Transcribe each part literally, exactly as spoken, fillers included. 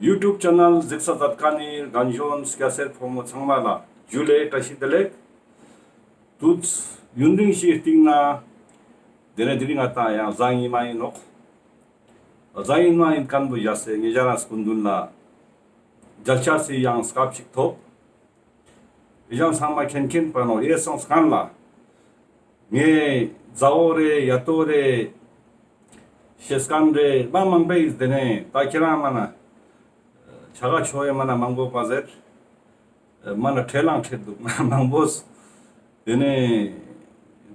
ཡུ་ཊུབ་ཆེ་ནལ་གཟིགས་ས་མཛད་མཁན་ནི་རྒན་གཞོན་སྐྱ་སེར་ཕོ་མོ་ཚང་མ་ལ་ཇུ་ལེ་བཀྲ་ཤིས་བདེ་ལེགས། དུས་ཡུན་རིང་ཞིག་སྟིང་ནེ་དེ་ནེ་དེ་རིང་ང་ཏང་ཡང་གཟའ་ཉི་མ་ཨིན་ནོག། གཟའ་ཉི་མ་ཨིན་མཁན་བོ་ཡ་སེ་ངེ་ཞ་རང་སྐུ་མདུན་ལ་མཇལ་ཆ་སི་ཡང་སྐབས་ཤིག་ཐོབ། ཨི་ཞང་ཚང་མ་མཁྱེན་མཁྱེན་པ་ནོ་ཡེ་སོང་སྐན་ལ། ངའི་མཛའ་བོ་རེ་ཡ་ཏོ་རེ་ཤེས་མཁན་རེ་མ་མང་པོ་ཨིན། དེ་ནེ་ད་ཁྱེ་རང་མ་ན་ཆ་ག་ཆོ་ཡེ་མ་ན་མང་པོ་པ་ཟེར། མ་ན་ཁྲེལ་ལང་ཁྲེལ་འདུག་མ་མང་པོ། དེ་ནེ་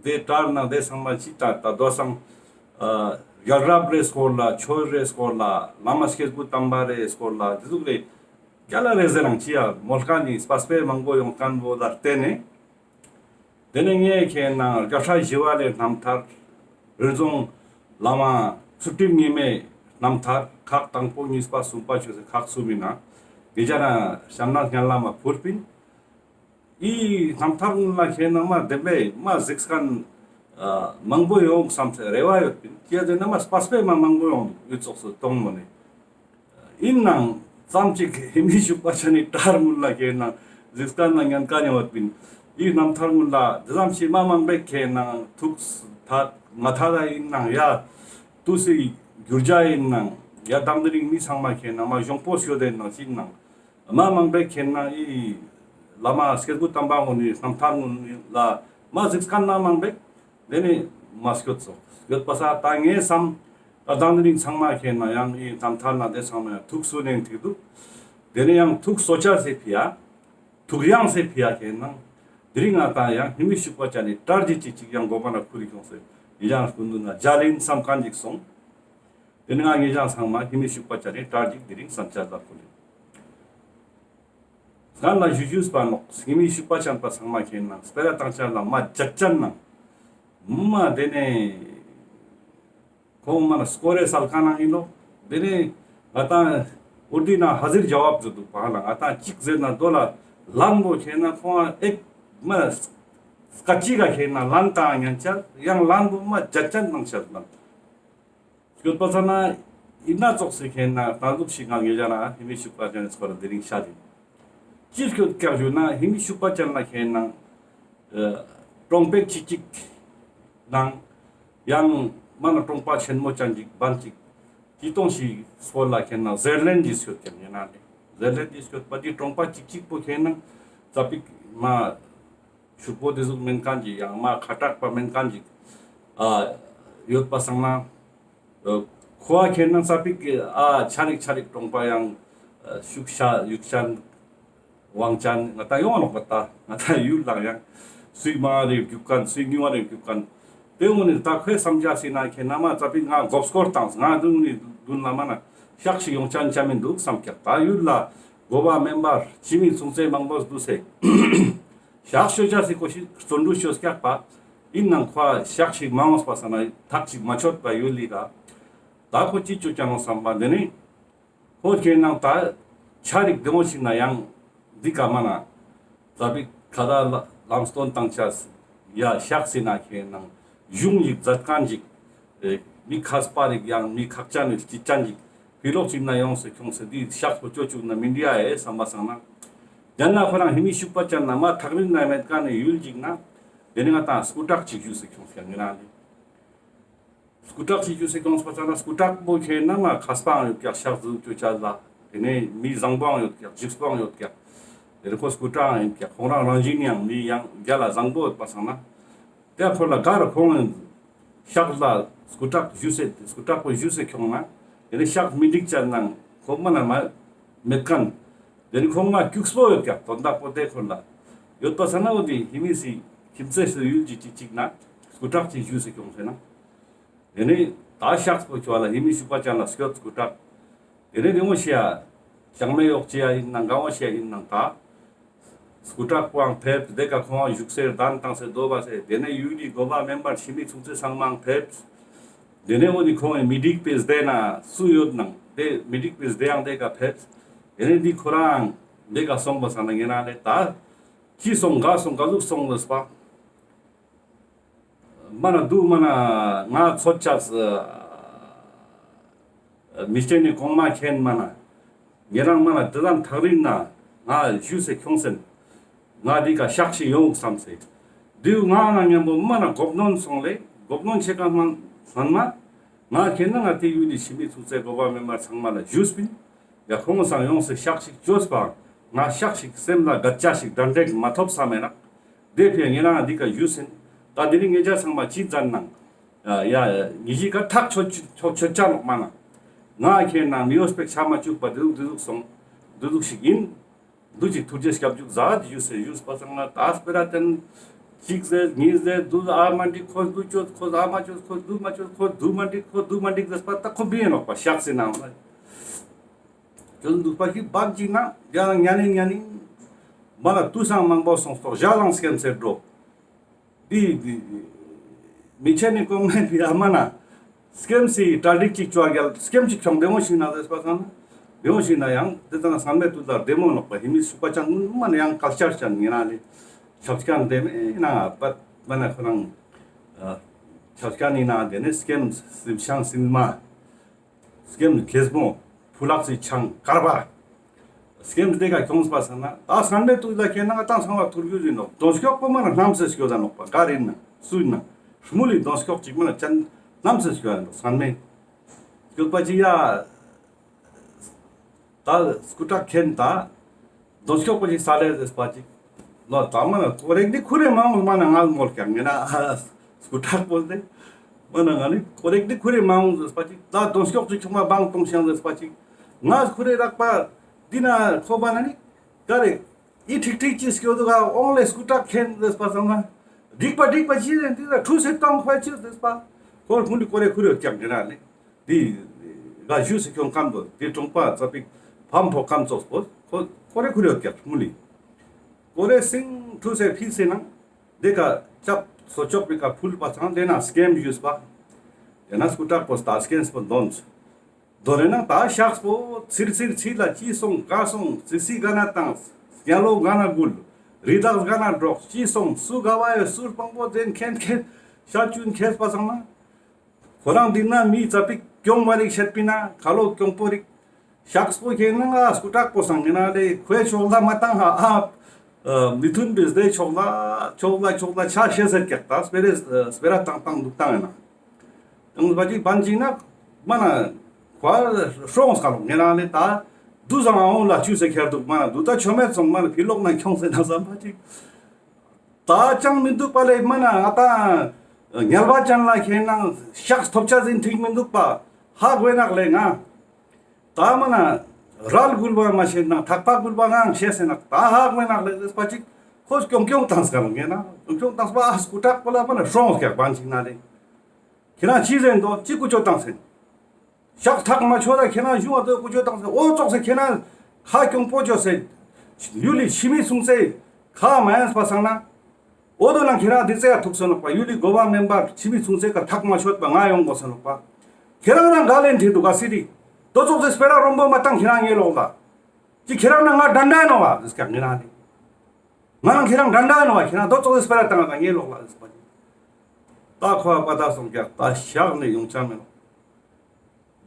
དེ་ལྟར་ན་དེ་ཚང་མ་ཅི་ད་ད་དོ་སང་རྒྱལ་རབས་རེ་སྐོར་ལ་ཆོས་རེ་སྐོར་ལ་བླ་མ་སྐྱེས་བུ་དམ་པ་རེ་སྐོར་ལ་དེ་ཟུག་རེ་རྒྱལ་ལ་རེ་ཟེར་རང་ཅི་ཡ་མོལ་མཁན་ནི་སྤེ་ར་མང་པོ་ཡོང་མཁན་བོ་ལ་བརྟེན་ནེ། དེ་ནེ་ངས་ཁྱེད་ནང་རྒྱལ་སྲས་ཞི་བ་ལྷའི་རྣམ་ཐར། རི་རྫོང་བླ་མ་ཚུལ་ཁྲིམས་ཉི་མའི་རྣམ་ཐར་ཁག་དང་པོ་གཉིས་པ་གསུམ་པ་ཆོས་སི་ཁག་གསུམ་ཨིན་ན། དེ་ཅ་ན་ཤམ་ན་སྙན་ལ་མ་ཕུལ་པིན། འི་རྣམ་ཐར་ངུན་ལ་ཁྱེད་ནང་མ་བདེན་པའི་མ་གཟིགས་མཁན་མང་པོ་ཡོང་བསམ་སེ་རེ་བ་ཡོད་པིན། ཁྱེད་ཟེར་ན་མ་སྤེ་ར་མ་མང་པོ་ཡོང་འདུག་ཡུལ་ཚོགས་སུ་གཏོང་མོ་ནི། ཨིན་ནང་ཙམ་ཅིག་ཧེ་མི་ཤུག་པ་ཆ་ནི་ཏྲར་ངུན་ལ་ཁྱེད་ནང་གཟིགས་མཁན་ན་ཉན་མཁན་ཡོད་པིན། འི་རྣམ་ཐར་ངུན་ལ་དེ་ཙམ་ཞིག་མ་མང་པོ་ཁྱེད་ནང་ཐུགས་ཐད་མ་ཐད་ཨིན་ནང་ཡ། དུས་སི་འགྱུར་བ་ཨིན་ནང་ཡ་དང་དེ་རིང་མི་ཚང་མ་ཁྱེད་ནང་མ་གཞོང་པོ་ཤོད་དེ་ནང་ཅིག་ནང་མ་མང་པོ་ཁྱེད་ནང་འི་བླ་མ་སྐྱེས་བུ་དམ་པ་ངུན་ནི་རྣམ་ཐར་ངུན་ལ་མ་གཟིགས་མཁན་མ་མང་པོ། དེ་ནེ་མ་སྐྱོད་སོ། སྐྱོད་པ་ས་ད་ངས་བསམ། ད་དང་དེ་རིང་ཚང་མ་ཁྱེད་ནང་ཡང་འི་རྣམ་ཐར་ན་དེ་ཚང་མ་ཡང་ཐུགས་སུ་ནེན་ཐིག་འདུག། དེ་ནེ་ཡང་ཐུགས་གསོ་ཆ་སེ་ཕི་ཡ། ཐུགས་ཡང་སེ་ཕི་ཡ་ཁྱེད་ནང་། དེ་རིང་ང་ད་ཡང་ཧེ་མི་ཤུག་པ་ཆ་ནི་ཏྲར་ཅིག་ཅིག་ཅིག་ཡང་གོ་པ་ན་ཁུར་རི་ཁྱོང་སེ། ཡི་ཡང་སྐུ་མདུན་ན་མཇལ་ཨིན་བསམ་མཁན་ཅིག་སོང་། དེ་ནེ་ང་ངེ་ཞ་ཚང་མ་ཧེ་མི་ཤུག་པ་ཆ་ནི་ཏྲར་ཅིག་དེ་རིང་བསམ་འཆར་ལ་ཁུར་ཨིན། སྔན་ལ་ཞུ་ཞུས་པ་ནོག། ཧེ་མི་ཤུག་པ་ཆ་ནི་པ་ཚང་མ་ཁྱེད་ནང་སྤེ་ར་བཏང་ཆ་ལ་མ་ཇད་ཅན་ནང་། མ་དེ་ནེ་ཁོང་མ་ན་སྐོར་རེ་སལ་མཁན་ནང་ཨིན་ནོག། དེ་ནེ་ང་ཏང་འུར་དི་ན་ཧ་ཟིར་ཇ་བབ་ཟེར་འདུག་པ་ལ་ང་ཏང་ཅིག་ཟེར་ན་དོ་ལ་ལན་བོ་ཁྱེད་ནང་ཁོང་ཨེག་མ་སྐད་ཅིག་ག་ཁྱེད་ནང་ལན་བཏང་ཉན་ཆ་ཡང་ལན་བོ་མ་ཇད་ཅན་བཏང་ཆ་ལན། སྐྱོད་པ་ས་ན་ཨིན་ན་ཙོགས་སེ་ཁྱེད་ནང་ད་ལུགས་ཤིག་ང་ངེ་ཞ་ན་ཧེ་མི་ཤུག་པ་ཆ་ནི་སྐོར་ལ་དེ་རིང་ཤད་ཨིན། ཅི་སྐྱོད་ཀྱག་ཞུ་ན་ཧེ་མི་ཤུག་པ་ཆ་ན་ཁྱེད་ནང་ཀྲོང་པེག་ཅིག་ཅིག་ནང་ཡང་མ་ན་ཀྲོང་པ་ཆེན་མོ་ཅན་ཅིག་བན་ཅིག་ཅི་གཏོང་ཞིག་སྐོར་ལ་ཁྱེད་ནང་ཟེར་ལེན་ཅིག་སྐྱོད་ཀྱག་ཉེ་ན་ནི་ཟེར་ལེན་ཅིག་སྐྱོད་པ་དེ་ཀྲོང་པ་ཅིག་ཅིག་པོ་ཁྱེད་ནང་ཙ་པིག་མ་ཕྱུག་པོ་དེ་ཟུག་མེན་མཁན་ཅིག་ཡང་མ་ཁ་དྲག་པ་མེན་མཁན་ཅིག་ཨ་ཡོད་པ་སང་ན། ཨ་ཁོ་ཨ་ཁྱེད་ནང་ཙ་པིག་ཨ་ཆ་རིག་ཆ་རིག་ཀྲོང་པ་ཡང་ཨ་ཤུག་ཤ་ཡུག་ཅན་ཝང་ཅན་ང་ཏང་ཡོང་ནོག་པ་ད་ང་ཏང་ཡུལ་ལ་ཡང་སུའི་མང་རེ་རྒྱུག་མཁན་སུའི་ཉུང་རེ་རྒྱུག་མཁན་དེ་འོ་ནི་ད་ཁོའི་བསམ་རྒྱ་སི་ན་ཁྱེད་ནང་མ་ཙ་པིག་ང་མགོ་སྐོར་བཏང་ང་དུང་ནི་དུན་ལ་མ་ན་ཤག་ཤིག་ཡོང་ཅན་ཅ་མིན་འདུག་བསམ་ཀྱག། ད་ཡུལ་ལ་གོ་བ་མེན་པར་ཕྱི་མི་ཚུང་ཚེ་མང་པོ་འདུག་སེ། ཤག་ཤོད་ཅ་སི་ཀོ་ཤིག་བརྩོན་འགྲུས་ཤོད་ཀྱག་པ། ཨིན་ནང་ཁོ་ཤག་ཤིག་མ་འོངས་པ་ས་ན་ཐག་ཅིག་མ་ཆོད་པ་ཡོད་ལི་ག། ད་ཁོ་ཅི་ཅོ་ཅ་ནོ་བསམ་པ་འདི་ནི། ཁོ་ཁྱེད་ནང་ད་ཆ་རིག་བདེ་མོ་ཞིག་ན་ཡང་འདི་ཀ་མ་ན། ཙ་པིག་ཁ་ད་ལམ་སྟོན་བཏང་ཅ་སི་ཡ་ཤག་སི་ན་ཁྱེད་ནང་གཞུང་ཡིག་མཛད་མཁན་ཅིག། ཨེ་མི་ཁས་པ་རིག་ཡང་མི་ཁག་ཅན་ནི་ཅི་ཅན་ཅིག་ཕི་ལོག་ཅིག་ན་ཡོང་སེ་ཁྱོང་སེ་འདི་ཤག་པོ་ཅོ་ཅུག་ན་མི་འདི་ཨ་ཨེ་བསམ་པ་སང་ན། ཡང་ན་ཁོ་རང་ཧེ་མི་ཤུག་པ་ཅན་ན་མ་ཐག་རིང་ན་མེད་མཁན་ནི་ཡུལ་ཅིག་ན། དེ་ནི་ང་ཏང་སྐུ་དྲག་ཅིག་ཞུས་སེ་ཁྱོང་སེ་ཡང་ངེ་རང་ནི། སྐུ་དྲག་ཅིག་ཞུས་སེ་ཁྱོང་སེ་པ་ཚང་ན་སྐུ་དྲག་པོ་ཁྱེད་ནང་ང་ཁས་པའང་ཡོད་ཀྱག་ཤག་ཟུག་ཅོ་ཅ་ལ། དེ་ནས་མི་བཟང་པོའང་ཡོད་ཀྱག་འཇིགས་པོའང་ཡོད་ཀྱག། དེ་ནས་ཁོ་སྐུ་དྲག་ཡིན་ཀྱག་ཁོང་རང་རང་བཞིན་ཡང་མི་ཡང་རྒྱ་ལ་བཟང་པོ་ཡོད་པ་སང་ན། དེ་ཁོ་ལ་ག་རུ་ཁོང་ཤག་ལ་སྐུ་དྲག་ཞུས་སེ་སྐུ་དྲག་པོ་ཞུས་སེ་ཁྱོང་ན། དེ་ནས་ཤག་མི་འགྲིག་ཅན་ནང་ཁོ་མ་ན་མ་མེད་མཁན། དེ་ནས་ཁོང་མ་སྐྱུགས་པོ་ཡོད་ཀྱག་དོན་དག་པོ་དེ་ཁོ་ལ་ཡོད་པ་སང་ན། འོ་དེ་ཧེ་མི་སི་ཁྱིམ་མཚེས་སུ་ཡུལ་གྱི་ཅིག་ཅིག་ན་སྐུ་དྲག་ཅིག་ཞུས་སེ་ཁྱོང་སེ་ན། དེ་ནས་ད་ཤག་པོ་ཁྱོ་ལ་ཧེ་མི་ཤུག་པ་ཅན་ལ་སྐྱོད་སྐུ་དྲག། དེ་ནས་དེ་ངོ་ཤེས་ཡ། ཞང་མེ་ཡོག་ཅེ་ཡ་ཡིན་ནང་ག་ངོ་ཤེས་ཡ་ཡིན་ནང་ད། སྐུ་དྲག་པོའང་ཕེབས། དེ་ཀ་ཁོང་བཞུགས་སེ་གདན་བཏང་སེ་སྡོད་པ་སེ། དེ་ནས་ཡུལ་ལི་གོ་བ་མེན་པར་ཕྱི་མི་ཚུགས་ཚེ་ཚང་མའང་ཕེབས། དེ་ནས་འོ་ནི་ཁོང་མི་འགྲིག་པའི་སྡེ་ན་སུ་ཡོད་ནང་དེ་མི་འགྲིག་པའི་སྡེའང་དེ་ཀ་ཕེབས། དེ་ནས་འདི་ཁོ་རང་དེ་ཀ་སོང་པ་སང་ན་ངེ་རང་ལས་ད། ཅི་སོང་ག་སོང་ག་ཟུག་སོང་ལོས་པ། མ་ན་དུ་མ་ན་ང་ཚོད་ཆགས། མི་སྐྱེ་ནི་གོང་མ་མཁྱེན་མ་ན། ཉེ་རང་མ་ན་དེ་ཙམ་ཐག་རིང་ན་ང་ཞུས་སེ་ཁྱོངས་སེན། ང་འདི་ཀ་ཤག་ཤིག་ཡོང་བསམ་སེ། དེའུ་ང་ན་མཉམ་པོ་མ་ན་གོ་གནོན་སོང་ལེ། གོ་གནོན་ཆེ་ཀ་སྣན་སྣན་མ། ང་ཁེ་ན་ང་དེ་ཡུལ་ལི་ཕྱི་མི་ཚུགས་ཚེ་གོ་བ་མེན་པ་ཚང་མ་ལ་ཞུས་པིན། ཡ་ཁོང་སང་ཡོངས་སེ་ཤག་ཤིག་བཅོས་པ། ང་ཤག་ཤིག་སེམས་ལ་གད་ཆ་ཤིག་དྲན་དྲེག་མ་ཐོབ་ས་མེད་ན། དེ་ཕི་ཉེ་རང་འདི་ཀ་ཞུས་སེན། ད་དེ་རིང་ཉེ་ཆ་ཚང་མ་ཅི་ཙམ་ནང་། ཡ་ཡ་ཉི་ཞི་ཀ་ཐག་ཆོད་ཆོད་ཆོད་ཆ་ནོག་མ་ན། ང་ཁེ་ན་མི་འོས་པེ་ཆ་མ་བཅུག་པ་དེ་ཟུག་དེ་ཟུག་སོང་། དེ་ཟུག་ཞིག་ཡིན། དུ་ཅིག་ཐུར་རྗེས་སྐྱབས་འཇུག་ཟ་དེ་ཞུས་སེ་ཞུས་པ་སང་ན་ད་སྤེ་ར་ཏན། གཅིག་ཟེར་གཉིས་ཟེར་དུ་ཨ་མ་འགྲིག་ཁོ་དུ་ཅོད་ཁོ་ཨ་མ་ཅོད་ཁོ་དུ་མ་ཅོད་ཁོ་དུ་མ་འགྲིག་ཁོ་དུ་མ་འགྲིག་ཟེར་པ་ད་ཁོ་བི་ཡིན་ནོག་པ་ཤག་སེ་ནང་ལ། ཅོད་འདུག་པ་ཞིག་བབ་ཅིག་ན་ཡང་ཉན་ནིང་ཉན་ནིང་། མ་ལ་དུས་སང་མང་པོ་སོང་སྟོག་ཞག་ལང་སྐེམ་སེ་འགྲོ། དེ་དེ་མི་ཆེན་ནི་གོང་མའི་དེ་ཨ་མ་ན་སྐེམ་སི་གྲ་སྒྲིག་ཅིག་ཅོ་རྒྱལ་སྐེམ་ཅིག་ཁྱོང་བདེ་མོ་ཞིག་ན་ཟེར་པ་སང་ན་བདེ་མོ་ཞིག་ན་ཡང་དེ་ཙང་སང་མེད་དུ་ལ་བདེ་མོ་ནོག་པ་ཧི་མི་སུ་པ་ཅང་མ་ན་ཡང་ཀལ་ཆར་ཅན་ངེ་ན་ལེ་ཆབ་སྐྱ་འདེ་མེ་ན་པ་མ་ན་ཁོ་རང་ཆབ་སྐྱ་ནི་ན་དེ་ནེ་སྐེམ་སིམ་ཤང་སིལ་མ། སྐེམ་ཁེས་མོ། ཕུ་ལག་སི་ཆང་དཀར་པ། སྐེམ་དེ་ཀ་ཁྱོངས་པ་སང་ན་ད་སང་མེད་དུ་ལ་ཁེ་ན་ང་ཏང་ཚང་བ་ཐུར་རྒྱུ་ཡིན་ནོག་དོན་སྐྱོག་པོ་མ་ན་ནམ་སེ་སྐྱོད་ད་ནོག་པ་ག་རེ་ཡིན་ན་སུ་ཡིན་ན་ཧྲི་མུ་ལི་དོན་སྐྱོག་ཅིག་མ་ན་ཅན་ནམ་སེ་སྐྱོད་ད་ནོག་སང་མེད་སྐྱོད་པ་ཅི་ཡ། ད་སྐུ་དྲག་ཁེན་ད། དོན་སྐྱོག་པོ་ཞིག་ས་ལེ་ཟེར་པ་ཅིག་ལོ་ད་མ་ན་ཀོ་རེག་འདི་ཁུ་རེ་མང་མ་ན་ང་མོལ་ཀྱང་ངེ་ན་སྐུ་དྲག་པོ་དེ། མ་ན་ང་ནི་ཀོ་རེག་འདི་ཁུ་རེ་མང་ཟེར་པ་ཅིག་ད་དོན་སྐྱོག་ཅིག་ཆུང་མ་བང་གཏོང་ཤང་ཟེར་པ་ཅིག་ང་ཁུ་རེ་རག་པ་འདི་ན་ཁོ་པ་ན་ནི་ག་རེ་ཨི་ཁྲིག་ཁྲིག་ཅི་སྐྱོ་འདུག་ག་ཨོང་ལེ་སྐུ་དྲག་ཁེན་ཟེར་པ་སང་ན་འགྲིག་པ་འགྲིག་པ་ཅི་རེ་འདི་ལ་ཁྲུ་སེ་གཏོང་ཁོ་ཅི་ཟེར་པ་ཁོ་ཁུ་འདི་ཀོ་རེ་ཁུ་རེ་ཀྱང་ངེ་ན་ལེ། དེ་ག་ཞུས་སེ་ཁྱོང་ཁན་པོ་དེ་གྲོང་པ་ཙ་པིག་ཕམ་ཕོ་ཁམ་ཙོགས་པོ་ཁོ་ཀོ་རེ་ཁུ་རེ་ཡོད་ཀྱག་མུ་ལི། ཀོ་རེ་སིང་ཁྲུ་སེ་ཕི་སེ་ནང་དེ་ཀ་ཅབ་སོ་ཅོག་པི་ཀ་ཕུལ་པ་ཚང་དེ་ན་སྐེམ་ཞུས་པ། དེ་ན་སྐུ་དྲག་པོ་ད་སྐེམ་པོ་འདོན། དོ་རེ་ན་ད་ཤགས་པོ་ཚིར་ཚིར་ཚིར་ལ་ཅི་སོང་ག་སོང་ཙི་སི་ག་ན་བཏང་སྐྱ་ལོ་ག་ན་འགུལ་རི་དྭགས་ག་ན་འགྲོགས་ཅི་སོང་སུ་ག་བ་ཡོད་སུ་སྤང་པོ་དེན་ཁེན་ཁེན་ཤ་ཅུན་ཁེས་པ་ཚང་ན། ཁོ་རང་འདི་ན་མི་ཙ་པིག་གྱོང་མ་རིག་ཤད་པི་ན་ཁ་ལོ་གྱོང་པོ་རིག་ཤགས་པོ་ཁེ་ན་ང་སྐུ་དྲག་པོ་སང་ངེ་ན་ལེ་ཁོའི་ཕྱོགས་ལ་མ་བཏང་ཧ་ཨ། མི་མཐུན་པའི་སྡེ་ཕྱོགས་ལ་ཕྱོགས་ལ་ཕྱོགས་ལ་ཆ་ཤེས་ཟེར་ཀྱག་ད་སྤེ་རེ་སྤེ་ར་བཏང་བཏང་འདུག་བཏང་ཡིན་ན། དང་པ་ཅིག་བན་ཅིག་ན་མ་ན་ཁོ་ཧྲོང་སྐལ་ལོ་ངེ་ན་ལེ་ད་དུ་ཟང་ཨ་འོང་ལ་ཆུ་སེ་ཁྱེར་འདུག་མ་ན་དུ་ད་ཆོ་མེད་སོང་མ་ན་ཕི་ལོག་ན་ཁྱོང་སེ་ན་བསམ་པ་ཅིག་ད་ཅང་མི་འདུག་པ་ལེ་མ་ན་ང་ད་ངལ་བ་ཅན་ལ་ཁེ་ན་ཤགས་ཐོབ་ཆ་ཟིན་ཐིག་མི་འདུག་པ་ཧ་གོ་ནག་ལེ་ང་། ད་མ་ན་རལ་འགུལ་བ་མ་ཤེས་ན་ཐག་པ་འགུལ་བ་ངང་ཤེས་སེ་ནག་ད་ཧ་གོ་ནག་ལེ་ཟེར་པ་ཅིག་ཁོས་ཀྱོང་ཀྱོང་བཏང་སྐལ་ངེ་ན་ཀྱོང་ཀྱོང་བཏང་པ་ཨ་སྐུ་དྲག་པོ་ལ་མ་ན་ཧྲོང་སྐྱག་བན་ཅིག་ན་ལེ། ཁྱེད་རང་ཅི་ཟེར་འདུག་ཅི་ཀུ་ཅོ་བཏང་སེ། ཞག་ཐག་མ་ཆོད་ད་ཁྱེད་རང་གཞུང་བ་དོ་ཀུ་ཅོ་བཏང་སེ་འོ་ཙོགས་སེ་ཁྱེད་རང་ཁ་གྱོང་པོ་ཅོ་སེ། ཡུལ་ལི་ཕྱི་མི་སུང་སེ་ཁ་མ་ཡན་པ་སང་ན། འོ་དོ་ནང་ཁྱེད་རང་དེ་ཙེ་ཡ་ཐུག་སོ་ནོག་པ་ཡུལ་ལི་གོ་བ་མེན་པ་ཕྱི་མི་སུང་སེ་ཁ་ཐག་མ་ཆོད་པ་ང་ཡོང་གོ་སོ་ནོག་པ། ཁྱེད་རང་རང་ག་ལེན་ཐེ་འདུག་ག་སི་རི། དོ་ཙོགས་སེ་སྤེ་ར་རོམ་པོ་མ་བཏང་ཁྱེད་རང་ངའི་ལོག་ལ། ཅི་ཁྱེད་རང་ན་ང་འདྲ་འདྲ་ཡིན་ནོག་པ་ཟེར་ཀྱག་ངེ་རང་ནི། ང་རང་ཁྱེད་རང་འདྲ་འདྲ་ཡིན་ནོག་པ་ཁྱེད་རང་དོ་ཙོགས་སེ་སྤེ་ར་བཏང་ང་ངའི་ལོག་ལ་ཟེར་པ་ནི། ད་ཁོ་བ་པ་ད་སོང་ཀྱག་ད་ཤག་ནི་ཡོང་ཆ་མེད་ནོག་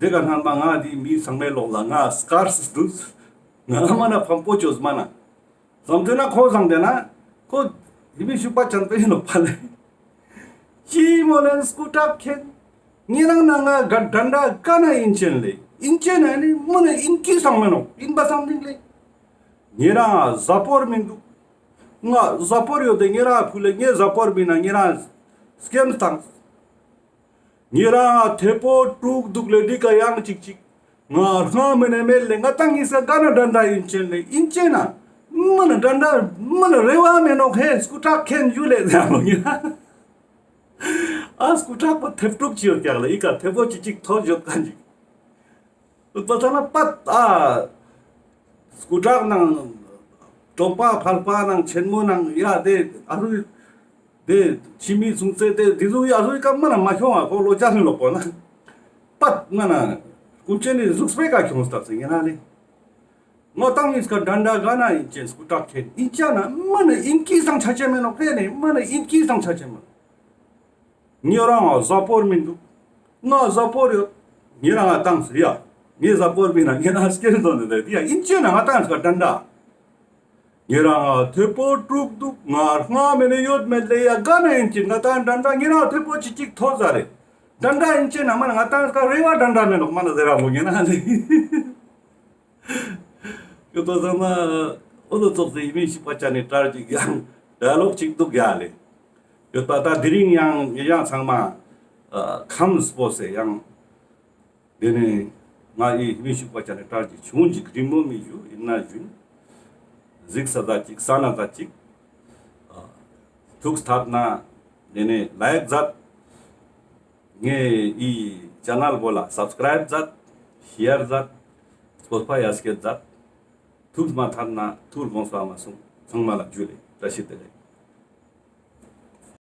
དེ་ག་སྣང་བ་ང་དེ་མི་ཚང་མའི་ལོག་ལ་ང་སྐར་སི་འདུག་ང་མ་ན་ཕམ་པོ་ཅོས་མ་ན། བསམ་དོན་ན་ཁོ་བསམ་དེ་ན་ཁོ་དེ་མི་ཤུག་པ་ཅན་པོ་ཡིན་ནོག་པ་ལེ། ཅི་མོ་ལེན་སྐུ་དྲག་ཁེན། ངེ་རང་ན་ང་ག་འདྲ་འདྲ་ག་ན་ཡིན་ཅན་ལེ། ཡིན་ཅན་ན་ནི་མ་ན་ཡིན་ཀི་སང་མེ་ནོག་ཡིན་པ་བསམ་དིང་ལེ། ངེ་རང་ཟ་པོར་མི་འདུག་ང་ཟ་པོར་ཡོད་དེ་ངེ་རང་ཕུ་ལེ་ངེ་ཟ་པོར་མི་ན་ངེ་རང་སྐེམ་བཏང་། ཉེ་རང་ཐེ་པོ་དཀྲུག་འདུག་ལེ་འདི་ཀ་ཡང་ཅིག་ཅིག་ང་སྔ་མི་ནས་མེད་ལེ་ང་ཏང་ཉིས་ཀ་ག་ན་འདྲ་འདྲ་ཡིན་ཅེན་ལེ་ཡིན་ཅེན་ན་མི་ན་འདྲ་འདྲ་མི་ན་རེ་བ་མེད་ནོག་ཧེ་སྐུ་དྲག་ཁེན་ཡུ་ལེ་ཟེར་མོ་ཉེ་རང་ཨ་སྐུ་དྲག་པོ་ཐེ་དཀྲུག་ཅི་ཡོད་ཀྱག་ལེ་ཡི་ཀ་ཐེ་པོ་ཅི་ཅིག་ཐོ་ཡོད་ཀ་ཅིག་པ་ཚ་ན་པ་ཨ་སྐུ་དྲག་ནང་གྲོང་པ་ཕལ་པ་ནང་ཆེན་མོ་ནང་ཡ་དེ་ཨ་རུ་དེ་ཕྱི་མི་སུང་ཚེ་དེ་དེ་ཟུག་ཡ་ཟུག་ཡི་ཀ་མ་ན་མ་ཁྱོང་བ་ཁོ་ལོ་ཅག་ནི་ལོག་པོ་ན་པད་མ་ན་ཀུན་ཅན་ནི་ཟུག་སྤེ་ཀ་ཁྱོང་སྟབས་སེ་ངེ་ན་ལེ། ང་ཏང་ཉིས་ཀ་འདྲ་འདྲ་ག་ན་ཡིན་ཅེན་སྐུ་དྲག་ཁེན་ཡིན་ཅ་ན་མ་ན་ཡིན་ཀི་སང་ཆ་ཅེ་མེ་ནོག་ཁེན་ནི་མ་ན་ཡིན་ཀི་སང་ཆ་ཅེ་མེ་ནོག་ཉེ་རང་ང་ཟ་པོར་མི་འདུག་ང་ཟ་པོར་ཡོད། ཉེ་རང་ང་ཏང་སེ་ཡ། ངའི་ཟ་པོར་མི་ན་ངའི་ན་སྐྱེལ་དོན་དེ་ཡ་ཨིན་ཅེ་ན་ང་ཏང་སྐ་དྲན་དྲ། ངེ་རང་ཐེ་པོ་དྲུག་འདུག་ང་ལྔ་མེ་ནེ་ཡོད་མེད་ལེ་ཡ་ག་ན་ཨིན་ཅེ་ང་ཏང་དྲན་དྲ་ངེ་རང་ཐེ་པོ་ཅི་ཅིག་ཐོ་ཟ་རེ། དྲན་དྲ་ཨིན་ཅེ་ན་མ་ན་ང་ཏང་སྐ་རེ་བ་དྲན་དྲ་མེ་ནོག་མ་ན་ཟེར་ར་མོ་ངེ་ན་ལེ། ཡོད་པ་ཚང་མ་འོ་ལོ་ཙོགས་སེ་ཡིད་མི་ཞིག་པ་ཅན་ནི་གྲར་ཅིག་ཡང་ཌའི་ལོག་ཅིག་འདུག་ཡ་ལེ། ཡོད་པ་ད་དེ་རིང་ཡང་ཡང་ཚང་མ་ཨ་ཁམས་སྤོ་སེ་ཡང་དེ་ནས་ང་ཡི་ཡིད་མི་ཞིག་པ་ཅན་ནི་གྲར་ཅིག་བྱུང་ཅིག་རིང་མོ་མི་ཞུ་ཡིན་ན་ཞུ་གཟིགས་ས་ད་ཅིག་ས་ན་ད་ཅིག་ཨ་ཐུགས་ཐད་ན་དེ་ནས་ལའིཀ་མཛད། ངའི་ཨི་ཅེ་ནལ་བོ་ལ་སབ་སི་ཀ་རའིབ་མཛད། ཤེར་མཛད། སྤོ་སི་ཕའི་ཡ་སྐད་མཛད། ཐུགས་མ་ཐད་ན་ཐུགས་དགོངས་པ་མ་སོང་། ཚང་མ་ལ་ཇུ་ལེ། བཀྲ་ཤིས་བདེ་ལེགས།